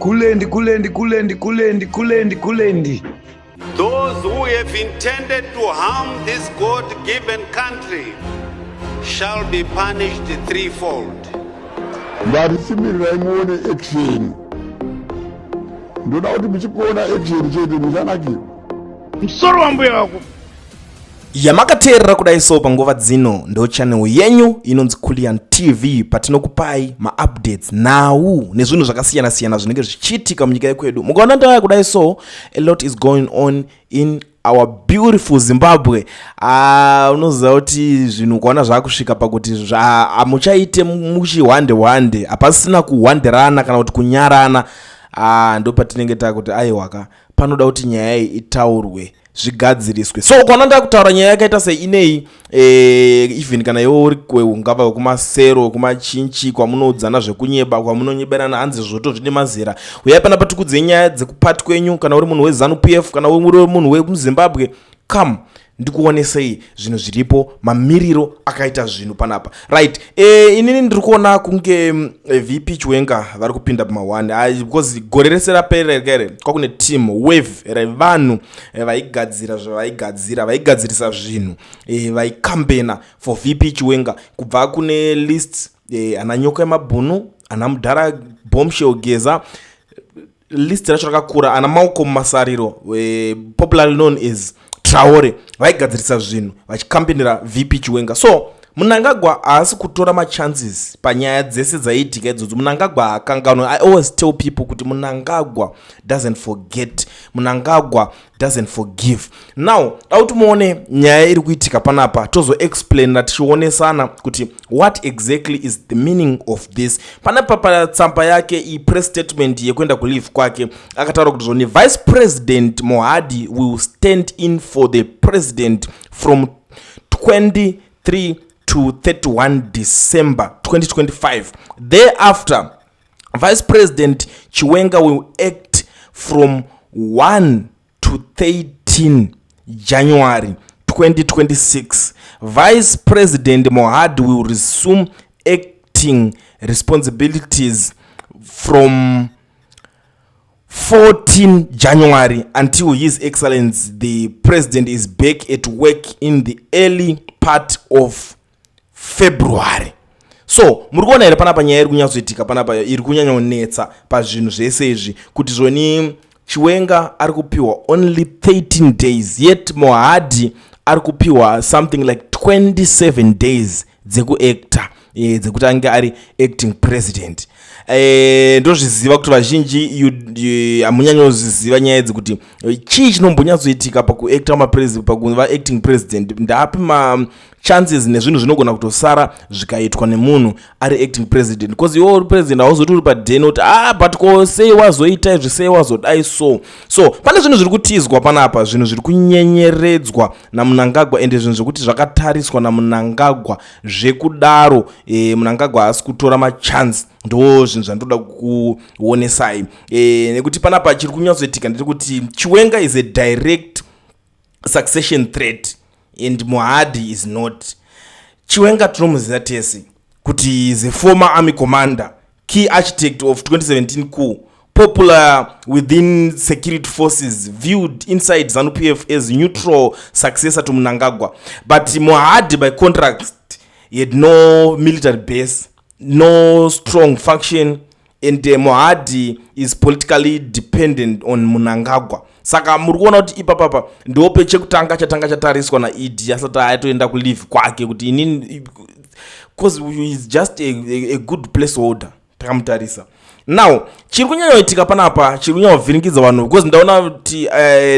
Kulendi, kulendi, kulendi, kulendi, kulendi, kulendi. Those who have intended to harm this God-given country shall be punished threefold. Ndatisimirirai muone action. Ndoda kuti muchikuona action chete muchanakirwa. Musoro wambuya wako. Yamakateerera kudai so panguva dzino ndo channel yenyu inonzi Kulian TV, patinokupai maupdates, nhau nezvinhu zvakasiyana-siyana zvinenge zvichiitika munyika yekwedu. Mukaona ndauya kudai so, a lot is going on in our beautiful Zimbabwe. Unoziva kuti zvinhu ukaona zvaakusvika pakuti hamuchaite muchihwande hwande, hapasina kuhwandirana kana kuti kunyarana, ndo patinenge takuti aiwaka, panoda kuti nyaya iyi itaurwe, zvigadziriswe. So ukaona ndakutaura nyaya yakaita seinei, even kana iwe uri ungava wekumasero, wekuMachinchi, kwamunoudzana zvekunyeba, kwamunonyeberana hanzi zvoto zvine mazera, uyai pana patikudzei nyaya dzekupati kwenyu. Kana uri munhu weZANU PF, kana uri munhu wemuZimbabwe, come ndikuonesei zvinhu zviripo, mamiriro akaita zvinhu panapa. Right, inini ndiri kuona kunge VP Chiwenga vari kupinda pama1, because gore rese rapera kere kwakune team wave revanhu vaigadzira zvavaigadzira, vaigadzirisa zvinhu, vaikambena for VP Chiwenga, kubva kune list, ana Nyoka yemabhunu, ana Mudhara Bombshell Geza. List racho rakakura, ana Malcolm Masariro, popularly known as Traore, vaigadzirisa zvinhu vachikampenera VP Chiwenga. So Munangagwa haasi kutora machances panyaya dzese dzaiitika idzodzo. Munangagwa haakanganwe. I always tell people kuti Munangagwa doesn't forget, Munangagwa doesn't forgive. Now da kuti muone nyaya iri kuitika panapa, tozoexplaina tichionesana kuti what exactly is the meaning of this. Panapa patsamba yake, ipress statement yekuenda kuleave kwake, akataura kuti zvoni Vice President Mohadi will stand in for the president from 23 to 31 December 2025. Thereafter, Vice President Chiwenga will act from 1 to 13 January 2026. Vice President Mohadi will resume acting responsibilities from 14 January until His Excellence the President is back at work in the early part of February. So muri kuona here panapa nyaya iri kunyatsoitika panapa, iri kunyanyonetsa pazvinhu zvese izvi, kuti zvoni Chiwenga ari kupiwa only 13 days, yet Mohadi ari kupiwa something like 27 days dzekuacta, dzekuti ange ari acting president. Ndozviziva kuti vazhinji hamunyanyozviziva nyaya idzi, kuti chii chinombonyatsoitika pakuacta pakuva acting president, ndapi machances nezvinhu zvinogona kutosara zvikaitwa nemunhu ari acting president, because iwe uri president hauzoti uri padheni kuti, "Ah, but ko sei wazoita izvi, sei wazodai?" So pane zvinhu zviri kutizwa panapa, zvinhu zviri kunyenyeredzwa naMunangagwa, ende zvinhu zvekuti zvakatariswa naMunangagwa zvekudaro. Munangagwa haasi kutora machance. Ndo zvinhu zvandoda kuonesai, nekuti panapa chiri kunyatsoitika ndechekuti Chiwenga is a direct succession threat and Mohadi is not. Chiwenga tinomuziva tese kuti is a former army commander, key architect of 2017 coup, popular within security forces, viewed inside ZANU-PF as neutral successor to Mnangagwa. But Mohadi, by contrast, he had no military base, no strong faction, and Mohadi is politically dependent on Mnangagwa. Saka muri kuona kuti ipapapa ndo pechekutanga chatanga chatariswa naED asati atoenda kuleave kwake, kuti inini, because is just a good place holder takamutarisa. Now chiri kunyanyoitika panapa, chiri kunyanyovhiringidza vanhu, because ndaona kuti,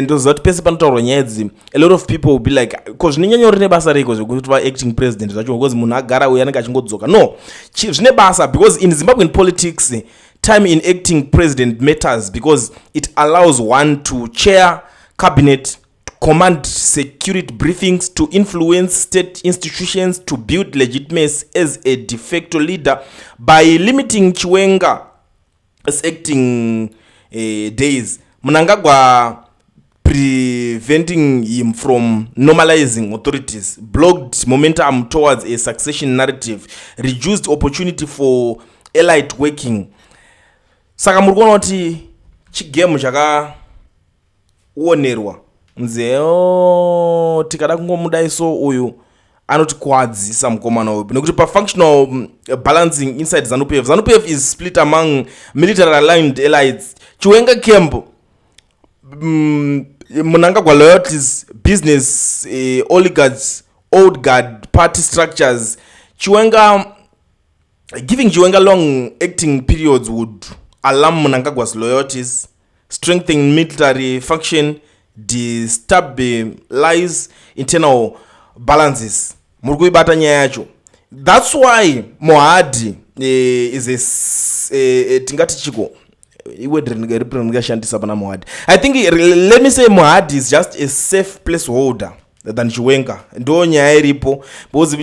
ndoziva kuti pese panotaurwa nyaya idzi, a lot of people will be like, "Ko zvinonyanyori nebasa reiko zvekuti vaacting president zvacho?" Because munhu agara uyo anenge achingodzoka. No, zvine basa, because in Zimbabwean politics, time in acting president matters because it allows one to chair cabinet, command security briefings, to influence state institutions, to build legitimacy as a de facto leader. By limiting Chiwenga as acting days, Mnangagwa preventing him from normalizing authorities, blocked momentum towards a succession narrative, reduced opportunity for elite working. Saka muri kuona kuti chigame chakaonerwa nzeo, tikada kungomudai so uyu anotikwadzisa mukomana uyu, nekuti pafunctional balancing inside ZANU PF, ZANU PF is split among military aligned elites, Chiwenga camp, Mnangagwa loyalties, business oligarchs, old guard party structures. Chiwenga, giving Chiwenga long acting periods would alarm Mnangagwa's loyalties, strengthen military function, destabilize internal balances. Muri kuibata nyaya yacho? That's why Mohadi is a tingati chiko, iword ripi rindingashandisa pana Mohadi? I think, let me say, Mohadi is just a safe place holder than Chiwenga. Ndo nyaya iripo, because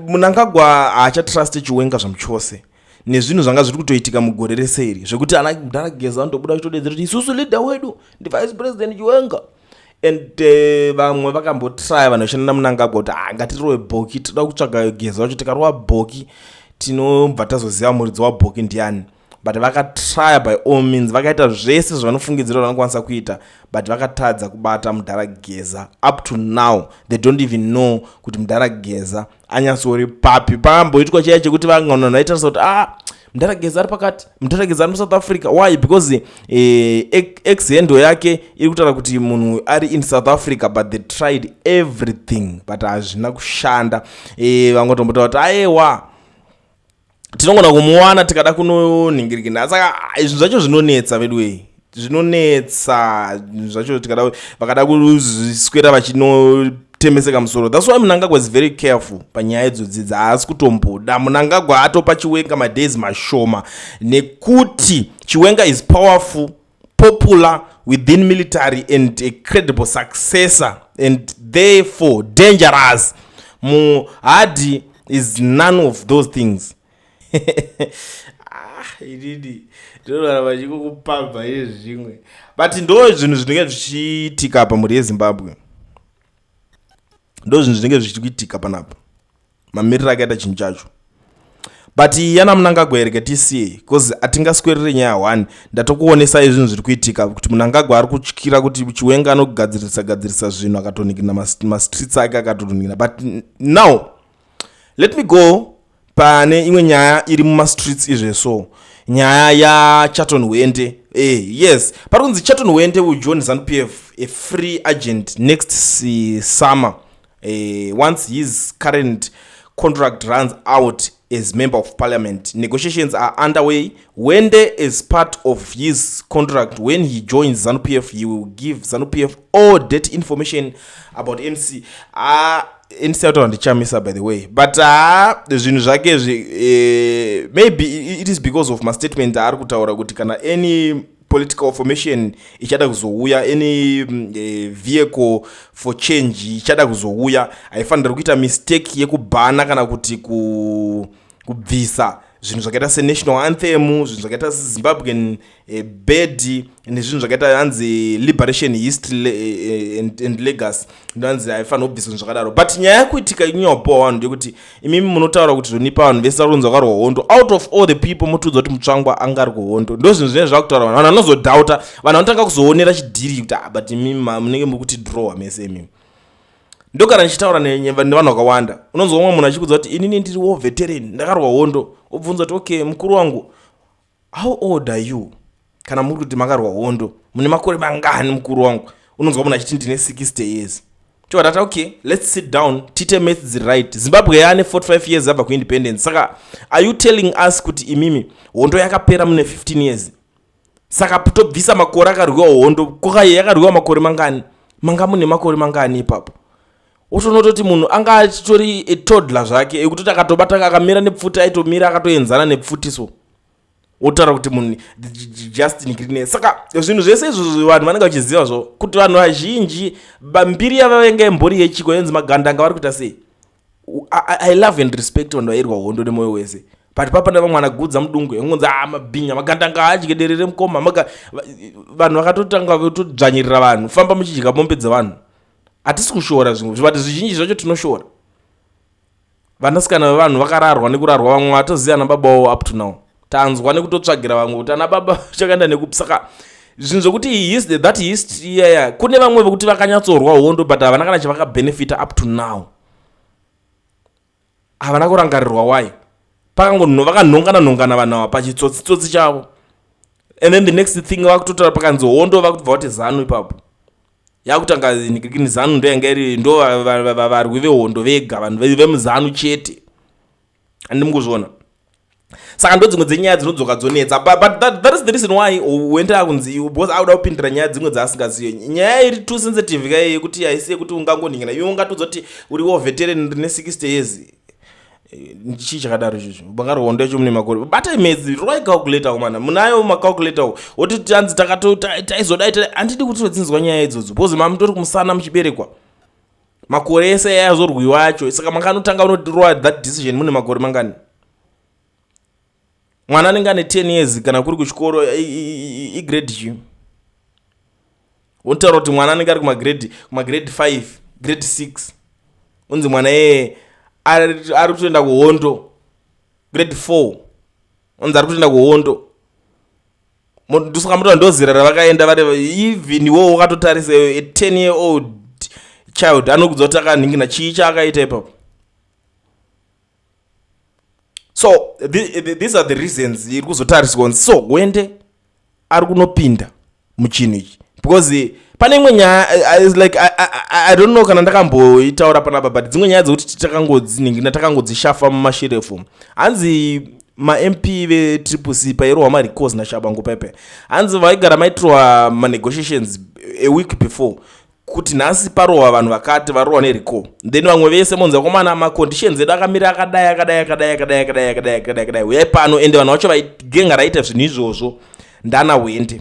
Mnangagwa haachatrust Chiwenga zvamuchose, nezvinhu zvanga zviri kutoitika mugore rese iri, zvekuti ana mudhara Geza vanotobuda vachitodedzera kuti isusu leader wedu ndiVice President Chiwenga. And vamwe vakambotraya, vanhu vashanda naMnangagwa, kuti ah, ngatirove bhoki, toda kutsvaga Geza wacho, tikarova bhoki tinobva tazoziva muridzi wabhoki ndiani. But vakatrya by all means, vakaita zvese zvavanofungidzira vanokwanisa kuita, but vakatadza kubata mudhara Geza. Up to now they don't even know kuti mudhara Geza anyatsori papi. Pakamboitwa chiya chekuti vanhu vaitarisa kuti ah, mudhara Geza ari pakati, mudhara Geza ari muSouth Africa. Why? Because X handle yake iri kutaura kuti munhu ari in South Africa, but they tried everything, but hazvina kushanda. Vangotombotaura kuti aiwa, tinogona kumuwana tikada kunonhingirikina. Saka zvinhu zvacho zvinonetsa veduwei, zvinonetsa zvinhu zvacho tikada, vakada kuzviswera vachinotemeseka musoro. That's why Mnangagwa is very careful panyaya idzodzi. Haasi kutomboda. Mnangagwa atopa Chiwenga madays mashoma, nekuti Chiwenga is powerful, popular within military and a credible successor, and therefore dangerous. Mohadi is none of those things. Ah, inini ndinorarama chikokupabva ine zvimwe, but ndo zvinhu zvinenge zvichiitika pamhuri yeZimbabwe, ndo zvinhu zvinenge zvichikuitika panapa, mamiriro akaita chinhu chacho. But yana Mnangagwa erege tisiye, because hatingaswerere nyaya 1. Ndatokuonesai zvinhu zviri kuitika, kuti Mnangagwa ari kutyira kuti Chiwenga anogadzirisa gadzirisa zvinhu, akatonikina mastreets ake, akatonikina. But now let me go pane imwe nyaya iri mumastreets izveso, nyaya yaCharlton Hwende. Yes, pari kunzi Charlton Hwende will join ZANU PF a free agent next summer, once his current contract runs out as member of parliament. Negotiations are underway. Hwende, as part of his contract, when he joins ZANU PF, he will give ZANU PF all date information about MC. MC ataura ndiChamisa, by the way, but zvinhu zvake maybe it is because of mastatement aari kutaura kuti kana any political formation ichada kuzouya, any vehicle for change ichada kuzouya, haifaniri kuita mistake yekubhana kana kuti kubvisa zvinhu zvakaita senational anthem, zvinhu zvakaita seZimbabwean bird, nezvinhu zvakaita hanzi liberation history and legacy. Ndohanzi haifanira kubvisa zvinhu zvakadaro. But nyaya yekuitika inyapowa vanhu ndeyekuti imimi munotaura kuti zvonipa vanhu vese vari kunzi vakarwa hondo, out of all the people motiudza kuti Mutsvangwa anga ari kuhondo. Ndo zvinhu zvinenge zvakutaura vanhu. Vanhu vanozodhauta, vanhu vanotanga kuzoonera chidhiri kuti ah, but imimi munenge muri kuti drawa mese imimi. Ndogara ndichitaura nevanhu vakawanda. Unonzwa umwe munhu achikudza kuti inini ndiri war veteran, ndakarwa hondo. Obvunza kuti okay, mukuru wangu, how old are you? Kana muri kuti makarwa hondo, mune makore mangani, mukuru wangu? Unonzwa munhu achiti ndine 60 years. Chobva tati okay, let's sit down, tiite maths dziri right. Zimbabwe yaane 45 years yabva kuindependence. Saka are you telling us kuti imimi hondo yakapera mune 15 years? Saka tobvisa makore akarwiwa hondo, kokaye yakarwiwa makore mangani? Manga mune makore mangani ipapo? Wotonototi munhu anga achitori etoddler zvake, ekutoti akatobata, akamira nepfuti, aitomira akatoenzana nepfuti. So wotaura kuti munhu Justin Green. Saka zvinhu zvese izvozvo vanhu vanenge vachiziva zvo kuti vanhu vazhinji mbiri yavavenga imbori yechiko yenzi magandanga vari kuita sei. I love and respect vanhu vairwa hondo nemwoyo wese, but papane vamwe vanagudza mudungwe ungonzi a mabhinya, magandanga adye derere mukoma. Vanhu vakatotanga votodzvanyirira vanhu, famba muchidya mombe dzevanhu. Hatisi kushora zvimwe, but zvizhinji zvacho tinoshora. Vanasikana vevanhu vakararwa nekurarwa, vamwe vatoziva nababa wavo up to now. Tanzwa nekutotsvagira vamwe kuti ana baba chakaenda nekupi. Saka zvinhu zvokuti that history iyaya, kune vamwe vekuti vakanyatsorwa hondo, but havana kana chavakabhenefita up to now. Havana kurangarirwa. Why? Pakango vakanhongana nhongana vanhu ava pachitsotsi-tsotsi chavo, and then the next thing vakutotaura pakanzi hondo, vakutobva kuti ZANU ipapo yakutanga nikini. ZANU ndo yanga iri, ndo varwi vehondo vega, vanhu vemuZANU chete, handiti mukuzviona? Saka ndo dzimwe dzenyaya dzinodzoka dzonetsa, but that is the reason why wenda kunzi, because akuda kupindira nyaya dzimwe dzaasingazive. Nyaya iri too sensitive kai, yekuti haisi yekuti ungangonhingira iwe ungatodza kuti uriwo veteran, ndine 60 years. Chii chakadaro ichocho? Bangarwa hondo yacho mune makore, batai medzi, rovai calculator kumana munayo macalculator, woti tanzi takato taizodai. Handidi kuti todzinzwa nyaya idzodzo, because mamutori kumusana muchiberekwa, makore ese ayazorwiwa acho. Saka makanotanga unotirova that decision mune makore mangani? Mwana anenge ane 10 years, kana kuri kuchikoro igrade chii? Wotaura kuti mwana anenge ari kumagrade 5, grade 6, unzi mwana iyeye ari kutoenda kuhondo. Grade 4, unzi ari kutoenda kuhondo. Ndosaka mutoa ndozera ravakaenda vari. Even iwowo wakatotarisa, a 10 year old child anokudza kuti akanhingina chii chaakaita ipapo. So these are the reasons iri kuzotariswa kunzi so Wende ari kunopinda muchinhu ichi, because pane imwe nyaya is like I don't know kana ndakamboitaura panapa, but dzimwe nyaya dzekuti takangodzinhingina, takangodzishafa mumasherefu. Hanzi maMP veTriple C pairohwa marecalls naTshabangu pepe, hanzi vaigara maitirwa manegotiations a week before, kuti nhasi parohwa vanhu vakati varohwa nerecall, then vamwe vese monzi, "Vakomana, maconditions edu akamira akadai, akadai, akadai, akadai, akadai, akadai, akadai, akadai, uyai pano." Ende vanhu vacho vaigenga raita zvinhu izvozvo ndana Wende.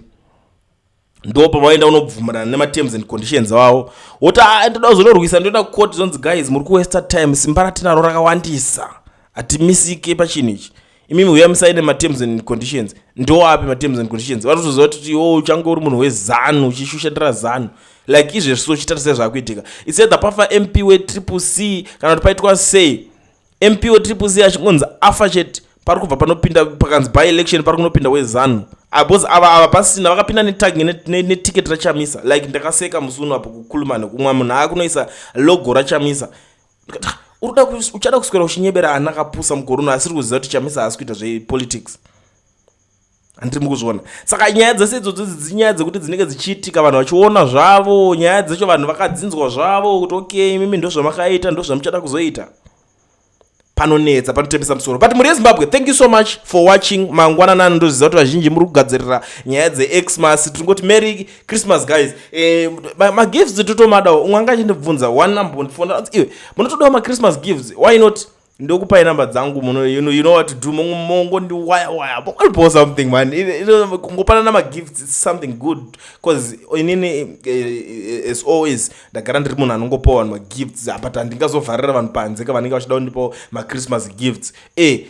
Ndo pavaenda unobvumirana nematerms and conditions avo, woti, "Ah, ndoda kuzonorwisa, ndoenda kucourt." Zonzi, "Guys, muri kuwaster time, simba ratinaro rakawandisa, hatimisike pachinhu ichi. Imimi uya musaine materms and conditions." Ndoapi materms and conditions? Vanotoziva kuti iwo uchange uri munhu weZANU, uchishushandira ZANU. Like izvezvi, so chitarisai zvaakuitika. It's either pafa MP weTriple C, kana kuti paitwa sei, MP weTriple C achingonzi afa chete, pari kubva panopinda, pakanzi by election, pari kunopinda weZANU. Ah, because ava pasina vakapinda neticket raChamisa. Like ndakaseka musi uno apo kuKulumane, kumwe munhu akunoisa logo raChamisa. Ndikati, "Ah, uchada kuswera uchinyebera ana akapusa mukore uno asiri kuziva kuti Chamisa haasi kuita zvepolitics." Handiri mukuzviona? Saka nyaya dzese idzodzo dzinyaya dzekuti dzinenge dzichiitika, vanhu vachiona zvavo nyaya dzacho, vanhu vakadzinzwa zvavo kuti okay, imimi ndo zvamakaita, ndo zvamuchada kuzoita. Panonetsa, panotembesa musoro. But mhuri yeZimbabwe, thank you so much for watching. Mangwananani, ndoziva kuti vazhinji muri kugadzirira nyaya dzeXmas. Tingoti Merry Christmas, guys. Magifts totomadawo. Umwe anga achindibvunza, one number ndifona, "Iwe, munotodawo machristmas gifts? Why not? Ndokupai namba dzangu, muno you know what to do, mongondiwaya waya, mongondipawo something, man." Kungopanana magifts, it's something good, because inini, as always, ndagara ndiri munhu anongopawo vanhu magifts, but handingazovharira vanhu panze ka vanenge vachida kundipawo machristmas gifts.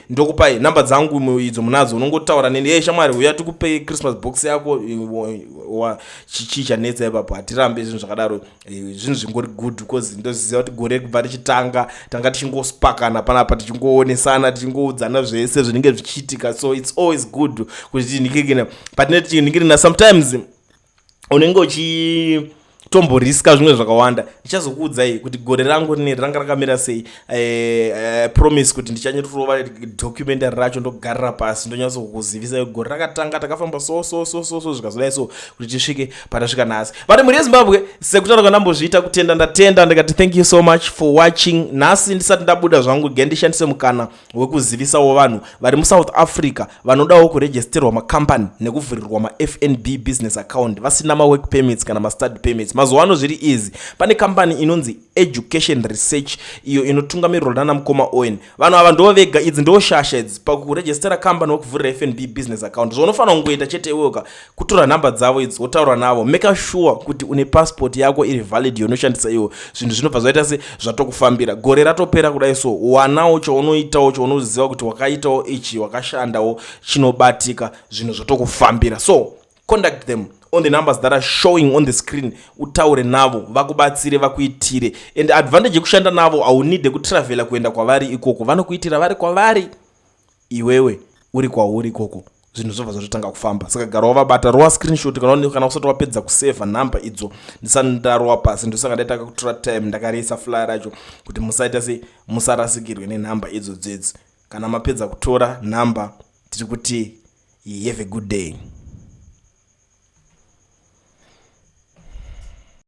Ndokupai namba dzangu idzo munadzo, unongotaura neni, "E shamwari, uya tikupei Christmas box yako." Chii chanetsa ipapo? Hatirambe zvinhu zvakadaro. Zvinhu zvingori good, because ndoziva kuti gore kubva richitanga tanga tichingospakana panapa, tichingoonesana, tichingoudzana zvese zvinenge zvichiitika. So it's always good kuti ndikikina patinenge tichiningirina. Sometimes unenge uchitomboriska zvimwe zvakawanda. Ndichazokuudzai kuti gore rangu rineri ranga rakamira sei. Promise kuti ndichanyorova documentary racho, ndogarira pasi, ndonyatsokuzivisai gore rakatanga takafamba so so so so so, zvikazodai so, kuti tisvike patasvika nhasi. But mhuri yeZimbabwe, sekutaura kwandambozviita, kutenda ndatenda, ndikati thank you so much for watching. Nhasi ndisati ndabuda zvangu, ge ndishandise mukana wekuzivisawo vanhu vari muSouth Africa vanodawo kuregisterwa makambani nekuvhurirwa maFNB business account, vasina mawork permits kana mastudy permits. Mazuva ano zviri easy. Pane kambani inonzi Education Research, iyo inotungamirirwa nana mukoma Owen. Vanhu ava ndo vega, idzi ndo shasha idzi pakuregistera kambani wekuvhurira FNB business account. Zvaunofanira kungoita chete iwewoka kutora nhamba dzavo idzi, wotaura navo. Make sure kuti une passport yako iri valid yaunoshandisa iwo. Zvinhu zvinobva zvaita se zvatokufambira. Gore ratopera kudai, so wanawo chaunoitawo, chaunoziva kuti wakaitawo ichi, wakashandawo, chinobatika, zvinhu zvotokufambira. So contact them on the numbers that are showing on the screen, utaure navo, vakubatsire, vakuitire. And advantage yekushanda navo, haunide kutravhela kuenda kwavari ikoko, vanokuitira vari kwavari iwewe. Uri kwauri ikoko, zvinhu zvobva zvatotanga kufamba. Saka gara wavabata, rova screenshot kana usati wapedza kusevha nhamba idzo. Ndisati ndarova pasi, ndosaka ndaita kakutora time ndakariisa flyer racho kuti musaita se musarasikirwe nenhamba idzo dzedzi. Kana mapedza kutora nhamba, tiri kuti have a good day.